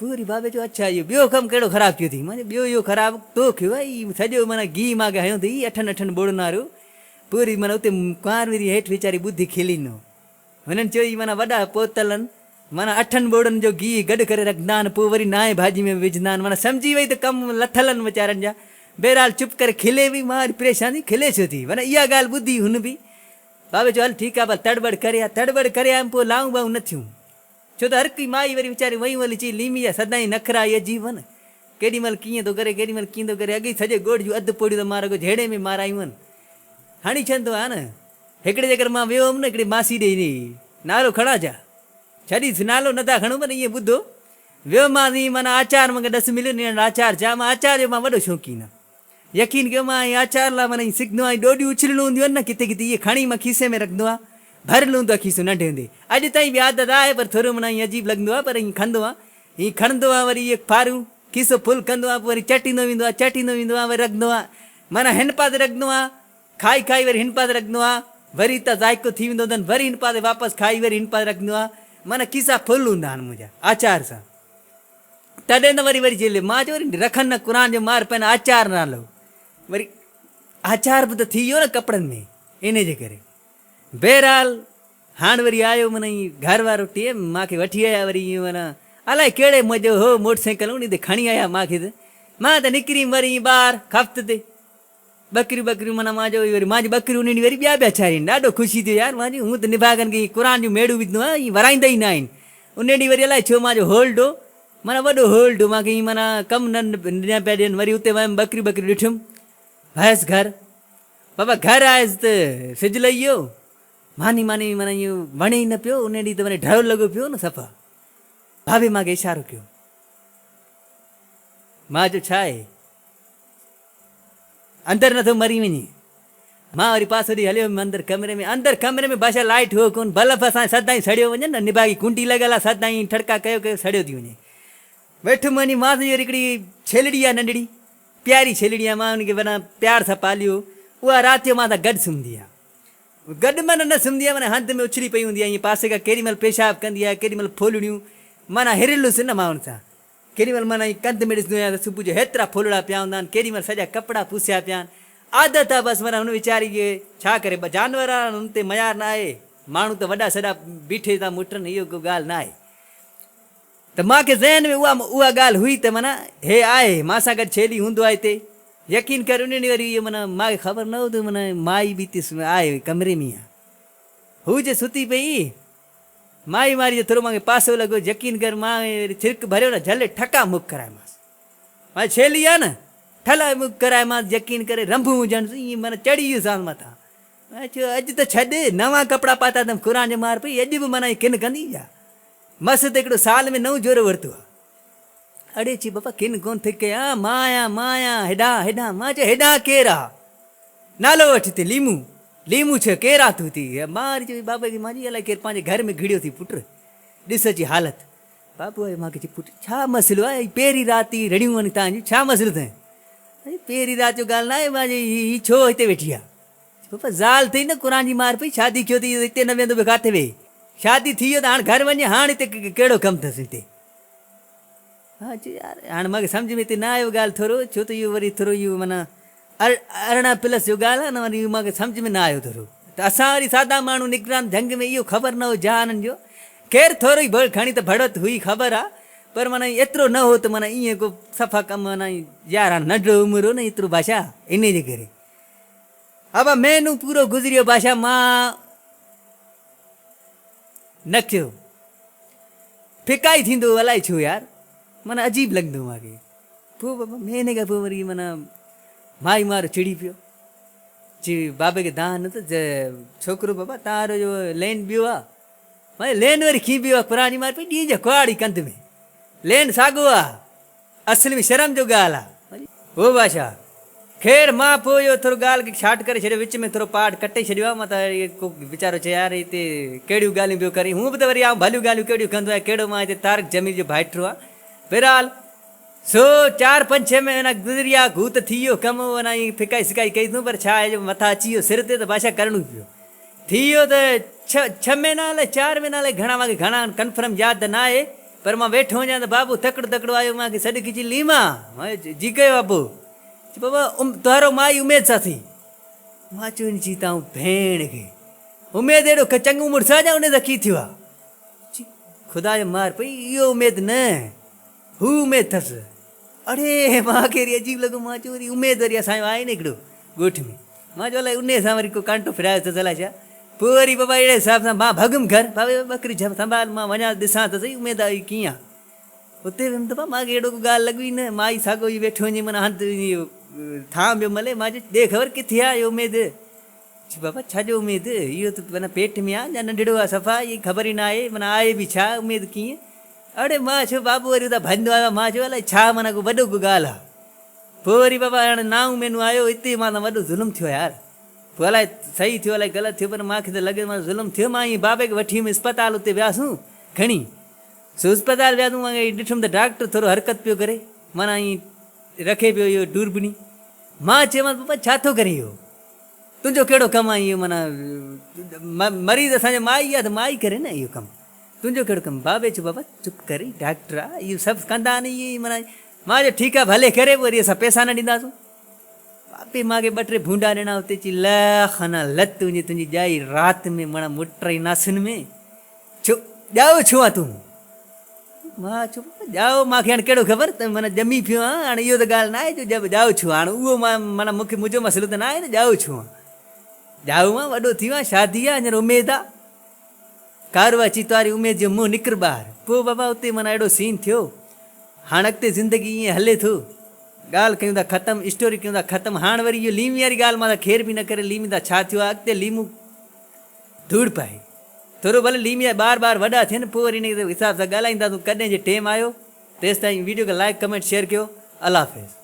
پوء وري بابي چيو اڇا اهو ٻيو ڪم ڪهڙو خراب ڪيو اٿئي؟ مان چيو ٻيو اهو خراب تو ڪيو آهي، هي سڄو معنيٰ گيهه مان کي هنيو اٿئي اٺن اٺن ٻوڙن وارو. پوء وري معنيٰ اتي ڪنوار وري هيٺ ويچاري ٻڌي کلي ڏنو. هنن چيو هي معنيٰ وڏا پوتلن معنيٰ اٺن ٻوڙن جو گيهه گڏ ڪري رکندا آهن پوء وري نائين ڀاڄي ۾ وجهندا آهن معنيٰ سمجهي وئي ته ڪم لٿل آهن ويچارن جا. بهرحال چپ ڪري کلي وئي. مان وري پريشان ٿي کلي ڇو ٿي؟ معنيٰ اها ڳالهه ٻڌي هن به بابي چيو هل ٺيڪ آهي ڀل تڙ ٻڙ ڪري آ. تڙ ٻڙ ڪري آيم پوء لائون ٻائون نه ٿيون. ڇو ته هر ڪوئي مائي وري ويچاري ويون هلي چئي ليمي جا سدائين نخرا اهي عجيب هن. ڪيڏي مهل ڪيئن ٿو ڪري ڪيڏي مهل ڪيئن ٿو ڪري اڳ ئي سڄي ڳوٺ جون اڌ پوڙيون ته مان رڳو جهيڙي ۾ مارايون هن. هڻي ڇڏندو آهيان نه. هڪڙي جيڪر مان ويو هيم نه هڪڙي ماسي ڏي انهي نالو کڻان ڇا؟ ڇڏيس نالو نه ٿا کڻون پر ائين ٻڌو. ويو مانس ائين معنيٰ آچار مونکي ڏس مليو نيڻ آچار ڇا مان آچار جو مان وڏو شوقين آهيان. يقين ڪيو مان ائين آچار لاء معنيٰ ائين سکندو آهيان ڏوڏيون اڇلڻيون هونديون آهن نه ڪٿي ڪٿي اهي کڻي مان کيسي ۾ رکندو آهيان ڀريل هوندو آهي کيسو ننڍي هوندي اڄ تائين به عادت آهي پر ٿورو معنيٰ ائين عجيب لڳندو آهي پر ائين کڻندو آهيان ائين کڻندو آهيان وري اهي ڦارون کيسو ڦل ڪندو آهيان پوء وري چٽيندو ويندو آهيان چٽيندو ويندو آهيان وري رکندو آهيان معنيٰ هن پاسي رکندو آهيان کائي کائي وري هن پاسي رکندو آهيان وري اتان ذائقو ٿي ويندو اٿن وري هن پاسي واپس کائي وري هن پاسي رکندو آهيان معنيٰ کيسا ڦل هوندا آهن منهنجا آچار سان. تڏهن ته وري وري جيل مان چيو وري رکن نه قرآن جو مار پين آچار نالو وري آچار به ته ٿي ويو نه ڪپڙن ۾ انهي جي ڪري بهرحال هاڻ وري آيو من ائين گهر وارو ٽي مان کي وٺي آيا وري ائين معنيٰ الائي ڪهڙي مزو هو موٽر سائيڪل انهي تي کڻي آيا مان کي ته مان ته نڪري وري ائين ٻاهر خفت تي ٻڪريون ٻڪريون معنيٰ مان چيو وري مان چيو ٻڪريون انهي ڏينهن وري ٻيا ٻيا ڇارين ڏاڍو خوشي ٿيو يار مان چيو هونء ته نڀاڳن کي ائين قرآن جون ميڙون وجهندو آهيان ائين ورائيندا ئي نه آهن انهي ڏينهن وري الائي ڇو مان چيو هولڊ هو معنيٰ وڏو هولڊ هو مان کي ائين معنيٰ ڪم نه نه پيا ڏين وري اتي ويم ٻڪريون ٻڪريون ڏٺم ويس گهر بابا گهر آيس ته سج لهي ويو ماني ماني معنيٰ ائين وڻي ئي نه پيو انهي ڏينهن ته معنيٰ ڍؤ لڳو پيو نه صفا ڀاڀي مان کي اشارو ڪيو مان چيو ڇا آهي اندر نٿو مري وڃين. مان وري پاسو ڏئي هليو ويم اندر ڪمري ۾. اندر ڪمري ۾ بادشاهه لائيٽ هو ڪونه. بلف اسان جي سدائين سڙيو وڃن نه نڀاڳي ڪنڊي لڳل آ سدائين ٺڙڪا ڪيو ڪيو سڙيو ٿي وڃي. ويٺم وڃي مان سمجهيو وري هڪڙي ڇيلڙي آ ننڍڙي پياري ڇيلڙي آ مان ان کي وڏا پيار سان پاليو هو. اها رات جو مان سان گڏ سمهندي آ. گڏ معنيٰ نه سمهندي آ معنيٰ هنڌ ۾ اڇلي پئي هوندي آ ائين پاسي کان ڪيڏي مهل پيشاب ڪندي آ ڪيڏي مهل ڦولڙيون معنيٰ هريل هيس نه مان ان سان. ڪيڏي مهل معنيٰ ائين ڪنڌ ۾ ڏسندو آهيان ته صبح جو هيترا ڦولڙا پيا هوندا آهن، ڪيڏي مهل سڄا ڪپڙا پوسيا پيا آهن. عادت آهي بس معنيٰ هن ويچاري کي ڇا ڪري، ٻه جانور آهن هن تي ميار نه آهي، ماڻهو ته وڏا سڏا بيٺي ٿا مٽن اهو ڪو ڳالهه نه آهي. ته مان کي ذهن ۾ اها اها ڳالهه هئي ته معنيٰ هي آهي مان سان گڏ ڇيلي هوندو آهي هتي. يقين ڪر ان ڏينهن وري اهو معنيٰ مان کي خبر نه هو ته معنيٰ مائي به هتي آهي ڪمري ۾ ئي آهي. هو جي ستي پئي. مائي ماري جو ٿورو مانکي پاسو لڳو، يقين ڪر مان وري ڇرڪ ڀريو نه جهلي ٺڪا مڪ ڪرايمانس. مان ڇيلي آ نه، ٺلائي مڪ ڪرايمانس، يقين ڪري رنڀون هجنس ائين معنيٰ چڙهي ويس آن مٿان. مان چيو اڄ ته ڇڏ، نوان ڪپڙا پاتا اٿم قرآن جو مار پئي، اڄ به معنيٰ ائين ڪن ڪندي ڇا؟ مس ته هڪڙو سال ۾ نئون جورو ورتو آ. اڙي چي بابا ڪن ڪونه ٿي ڪيان، مان آهيان، مان آهيان، هيڏانهن، هيڏانهن. مان چيو هيڏانهن ڪير آ؟ نالو وٺ هتي ليمو، ليمو ڇو ڪير آ تون هتي؟ مان وري چيو بابا کي مان چيو الائي ڪير پنهنجي گهر ۾ گهڙيو ٿي پٽ، ڏس اچي حالت. بابو آيو مان کي چي پٽ ڇا مسئلو آهي، پهرين رات ئي رڙيون آهن تان جون، ڇا مسئلو اٿئي؟ پهرين رات جو ڳالهه ناهي، مان چيو هي ڇو هتي ويٺي آ؟ بابا زال اٿئي نه قرآن جي مار پئي شادي ڪيو اٿئي هتي نه ويهندو ٻيو ڪاٿي ويهي شادي ٿي ويو ته هاڻ گهر وڃي هاڻ هتي ڪهڙو ڪم اٿس هتي ها چي يار هاڻ مونکي سمجهه ۾ هتي نه آيو ڳالهه ٿورو ڇو ته اهو وري ٿورو اهو معنيٰ 18 پلس جو ڳالهه آهي نه وري اهو مونکي سمجهه ۾ نه آيو ٿورو ته اسان وري سادا ماڻهو نڪران جهنگ ۾ اهو خبر نه هو جهانن جو خير ٿورو ئي کڻي ته ڀڙوت هئي خبر آ پر معنيٰ ايترو نه هو ته معنيٰ ائين ڪو صفا ڪم معنيٰ يار هاڻ ننڍڙو عمر هو نه ايترو بادشاهه انهي جي ڪري ابا مهينو پورو گذريو بادشاهه مان نه ٿيو ڦڪائي ٿيندو هو الائي ڇو يار معنيٰ عجيب لڳندو هو مانکي پوء بابا مهيني کان پوء وري معنيٰ مائي مارو چڙي پيو چي بابي کي دانهن نه ته ڇوڪرو بابا تان جو لين ٻيو آ معنيٰ لين وري کين ٻيو آ قرآن جي مار پئي ڏينهن جا ڪهاڙي ڪنڌ ۾ لين ساڳو آ اصل ۾ شرم جو ڳالهه آ. هو بادشاهه! خير مان پوء اهو ٿورو ڳالهه کي شارٽ ڪري ڇڏيو، وچ ۾ ٿورو پاٽ ڪٽي ڇڏيو آ، متان اهي ڪو ويچارو چئي يار هتي ڪهڙيون ڳالهيون پيو ڪرين، هونء به ته وري آئون ڀليون ڳالهيون ڪهڙيون ڪندو آهيان، ڪهڙو مان هتي طارق جميل جو ڀائٽو آهيان. بهرحال سو چار پنج ڇهه مهينا گذريا، گهو ته ٿي ويو ڪم، اهو اڃا ائين ڦڪائي سڪائي ڪئي اٿئون، پر ڇا آهي جو مٿان اچي ويو سر تي ته بادشاهه ڪرڻو ئي پيو. ٿي ويو ته ڇهه مهينا الائي چار مهينا الائي گهڻا مان کي گهڻا ڪنفرم ياد ته نه آهي. پر مان ويٺو هجان ته بابو تڪڙو تڪڙو آيو مان کي سڏ کچي ليما مان چيو جي ڪيو ابو چي بابا تهارو مائي اميد سان ٿي مان چيو ان چي تائون ڀيڻ کي اميد اهڙو چڱو مڙس آ جا ان سان ڪي ٿيو آ چي خدا جو مار پئي اهو اميد نه هو اميد ٿس اڙي مان کي وري عجيب لڳو مان چيو وري اميد وري اسان جو آهي نه هڪڙو ڳوٺ ۾ مان چيو الائي انهي سان وري ڪو ڪانٽو ڦرايو اٿس الائي ڇا پوء وري بابا اهڙي حساب سان مان ڀڳم گهر بابا ٻڪري جهپ سنڀال مان وڃان ڏسان ته سهي اميد آئي ڪيئن آ اتي ويم ته بابا مان کي اهڙو ڪو ڳالهه لڳي نه مائي ساڳو ئي ويٺو وڃي معنيٰ هنڌ اهو ٿانء پيو ملي مان چيو ڏي خبر ڪٿي آ اهو اميد چي بابا ڇا جو اميد اهو ته معنيٰ پيٽ ۾ آ يا ننڍڙو آ صفا اهي خبر ئي نه آهي معنيٰ آهي به ڇا اميد ڪيئن اڙي مان ڇو بابو وري اتان ڀڄندو آيو آ مان چيو الائي ڇا معنيٰ ڪو وڏو ڪو ڳالهه آ پوء وري بابا هاڻي نائون مهينو آيو اتي مان سان وڏو ظلم ٿيو يار پوء الائي صحيح ٿيو الائي غلط ٿيو پر مان کي ته لڳي مان ظلم ٿيو مان ائين بابي کي وٺي ويم اسپتال اتي وياسون کڻي سو اسپتال وياسون مان ڏٺم ته ڊاڪٽر ٿورو حرڪت پيو ڪري معنيٰ ائين رکي پيو اهو دوربني مان چيومانس بابا ڇا ٿو ڪرين اهو تنهنجو ڪهڙو ڪم آهي اهو معنيٰ مريض اسان جو مائي آهي ته مائي ڪري نه اهو ڪم تنهنجو ڪهڙو ڪم بابي چيو بابا چپ ڪر هي ڊاڪٽر آ اهو سڀ ڪندا آهن اهي ئي معنيٰ مان چيو ٺيڪ آ ڀلي ڪري پوء وري اسان پئسا نه ڏينداسون بابي مان کي ٻه ٽي ڀونڊا ڏنا اتي چي لک نه لت تنهنجي تنهنجي ڄائي رات ۾ معنيٰ مٽ ئي ناسن ۾ ڇو ڄائو ڇو آ تون مان چيو بابا ڄائو مان کي هاڻي ڪهڙو خبر ته معنيٰ ڄمي پيو آهيان هاڻي اهو ته ڳالهه نه آهي جو ڄائو ڇو آهيان هاڻي اهو مان معنيٰ مون کي منهنجو مسئلو ته نه آهي نه ڄائو ڇو آهيان ڄائو آهيان وڏو ٿي ويو آهيان شادي آهي هينئر اميد آ ڪارو اچي تواري اميد جو منهن نڪر ٻاهر. پوء بابا اتي معنيٰ اهڙو سين ٿيو. هاڻ اڳتي زندگي ائين هلي ٿو. ڳالهه ڪيون ٿا ختم، اسٽوري ڪيون ٿا ختم. هاڻ وري اهو ليمي واري ڳالهه مان ته خير به نه ڪري ليمي تان ڇا ٿيو آهي اڳتي ليمو ڌوڙ پائي. ٿورو ڀلي ليمي جا ٻار ٻار وڏا ٿين پوء وري ان حساب سان ڳالهائينداسون ڪڏهن جي ٽيم آيو تيستائين ويڊيو کي لائيڪ ڪمينٽ شيئر ڪيو الله حافظ.